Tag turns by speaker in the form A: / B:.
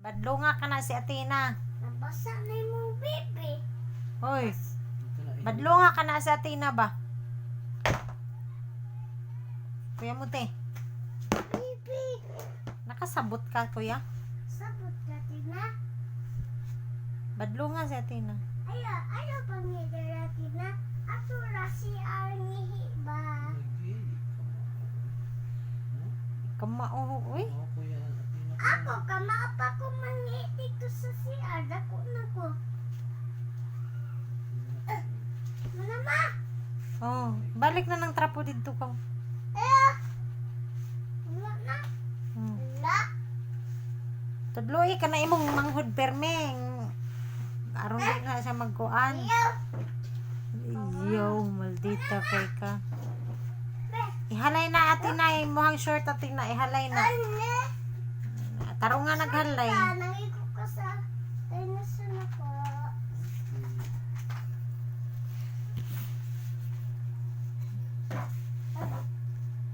A: Badlunga ka na si Athena.
B: Nabasa na imong bibi.
A: Hoy,
C: Ito na, eh.
A: badlunga ka na si Athena ba? Kuya Mute,
B: Bibi.
A: Nakasabot ka, kuya?
B: Sabot ka, Tina.
A: Badlunga si Athena.
B: Ayo, ayo pangidara, Tina. Ato ra si Arnie ba?
C: Lagi,
A: Kamao, uy.
C: kamao. Kuya, Athena ko.
B: Ako, kamao pa ko mangihi dito sa CR. Dako na ko. Mana ma?
A: Oh, balik na ng trapo dito ka.
B: Eh. Wala na. Wala.
A: Tudloy ka na imong manghod permeng. Aron di na siya magkuan.
B: Ayaw.
A: Yo, maldita kay ka.
B: Be.
A: Ihalay na, Athena, imuhang short, Athena, ihalay na.
B: Ano?
A: Tarong nga naghalay.
B: Ano?